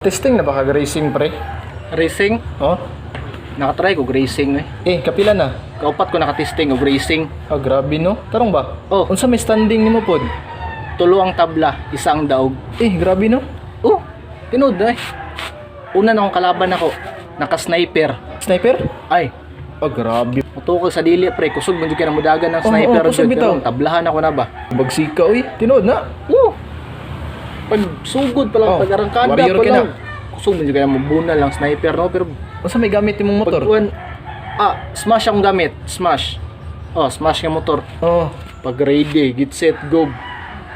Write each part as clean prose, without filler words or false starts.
Testing na ba kag racing, pre? Racing? Oh? Nakatry ko racing eh. Eh, kapila na. Kaupat ko nakatesting og racing. Ah, grabe no. Tarong ba? Oh. Unsa may standing nimo pod? Tulo ang tabla, isa ang daog. Eh, grabe no. Oh, tinud eh. Una na akong kalaban ako, naka-sniper. Sniper? Ay, Oh, grabe. mutukol sa dili pre, kusog man jud kay namudagan ng Oo, sniper oo, kusog jud, bitaw. pero tablahan ako na ba. Bagsika uy. Tinuod na. Oh. Pag sugod pa lang, Oh, pag arangkada warrior pa ka lang. Kusog man jud kay mabunal lang sniper no, pero Unsa may gamit imong motor? pag kuan, smash akong gamit, smash. Oh, smash nga motor. Oh. Pag ready, get set, go.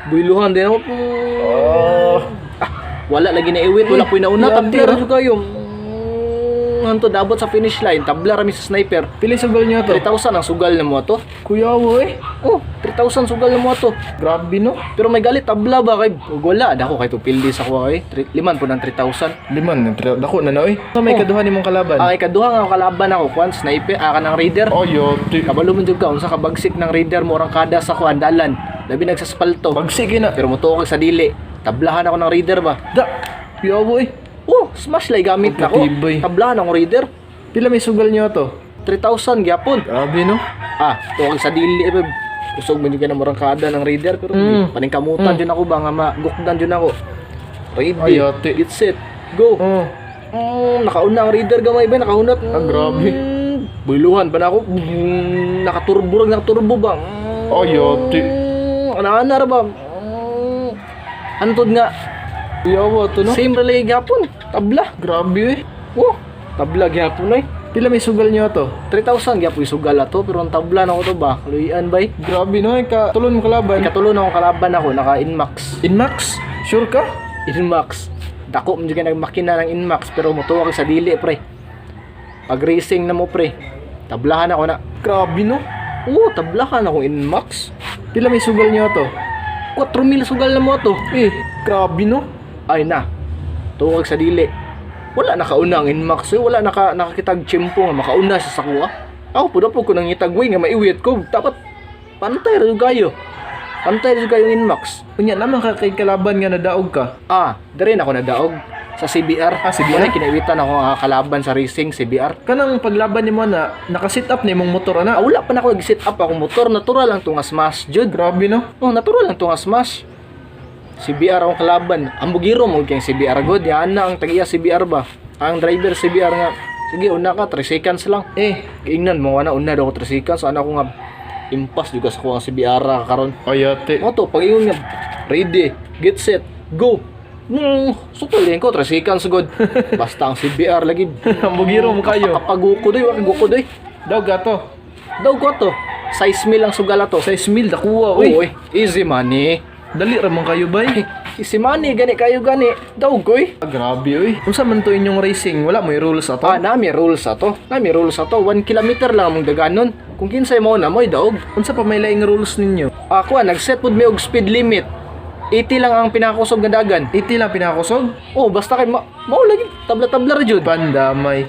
Builuhan din ako. Oh. Ah, wala lagi na iwit, wala po'y nauna. Yati, Tabla ra ah. jud kayo. Hantod abot sa finish line, tabla ra mi sa sniper. Pili sugal niyo to. 3,000 ang sugal na mo ato. Kuyawa eh. Oh, 3,000 sugal na mo ato. Grabe no. Pero may galit tabla ba kay ug wala dako kay tupildi sa kuha kay liman po ng 3,000. Liman, dako na na oy. Unsa may Oh. kaduha nimong kalaban? Ang ikaduha nga kalaban ako kuan sniper kanang raider. Oh, yati. Kabalo man jud ka unsa ka bagsik ng raider mo kada sa kuan dalan. Labi nagsaspalto. Bagsik na. Pero motuok sa dili. Tablahan ako ng raider ba. Da. Kuyawa eh. Oh, smash lay gamit nako. Pagkatibay. Tablahan akong raider. Pila may sugal niyo to? 3,000 gyapon. Grabe no. Ah, tuwag sa dili eh. Babe. Kusog man jud ka na morangkada ng raider pero paningkamutan jud ako ba nga magukdan jud ako. Ready, Ay, ate. get set, go. Oh. Nakauna ang raider gamay ba nakaunat. Ah, grabe. Buluhan pa na ako. Nakaturbo ra nakaturbo ba. Ay, ate. Ana-ana ra ba. Antod nga Kuyawa to no. same relay gyapon. Tabla. Grabe eh. Oh, tabla gyapon ay. Pila may sugal niyo to? 3,000 gyapon sugal ato pero ang tabla na ko to ba. Kaluyan bay. Grabe no, eh, ka tulon mo kalaban. Ikatulo na akong kalaban ako, naka Inmax. Inmax? Sure ka? Inmax. Dako man jud kay nagmakina ng Inmax pero motuwa sa dili pre. Pag racing na mo pre. Tablahan ako na. Grabe no. Oo, tablahan ako Inmax. Pila may sugal niyo to? 4,000 sugal na mo to. Eh, grabe no. Ay na. Tuwag sa dili. Wala nakauna ang Inmax eh. Wala nakakitag tiyempo nga makauna siya sa kuha. Ako pud po ko nangitagway nga maiwit ko. Dapat pantay ra jud kayo. Pantay ra jud kayo ang Inmax. Unya naman ka kay kalaban nga nadaog ka. Ah, dere na ako nadaog sa CBR. Ah, CBR? Wala kinaiwitan ako nga kalaban sa racing CBR. Kanang paglaban nimo na naka-sit up na imong motor ana. Ah, wala pa na ako nag-set up akong motor. Natural lang tunga smash, jud. Grabe no. Oh, natural lang tunga smash. CBR akong kalaban. Ang bugiro mo kay CBR god. Yan na ang tagiya CBR ba. Ang driver CBR nga. Sige, una ka 3 seconds lang. Eh, Giingnan mo na una daw ko 3 seconds. Ana ko nga impas juga sa kuha ang CBR ra karon. ayate. Mo to pag ingon nga ready, get set, go. Sukol din ko 3 seconds god. Basta ang CBR lagi. Ang bugiro mo kayo. Kapaguko doy, wa guko doy. Daog ka to. Daw ko to. Size mil ang sugal ato. Size mil dakuha uy. Uy, easy money. Dali ra man kayo bay. Easy money gani kayo gani. Daw ko eh. Ah, grabe uy. Unsa man to inyong racing? Wala mo'y rules ato. Ah, nami rules ato. Nami rules ato. 1 kilometer lang among daganon. Kung kinsay mo na mo'y daog. Unsa pa may laing rules ninyo? Ako nag-set pud mi og speed limit. 80 lang ang pinakakusog nga dagan. 80 lang pinakusog? Oh, basta kay mao lagi tabla-tabla ra jud. Pandamay.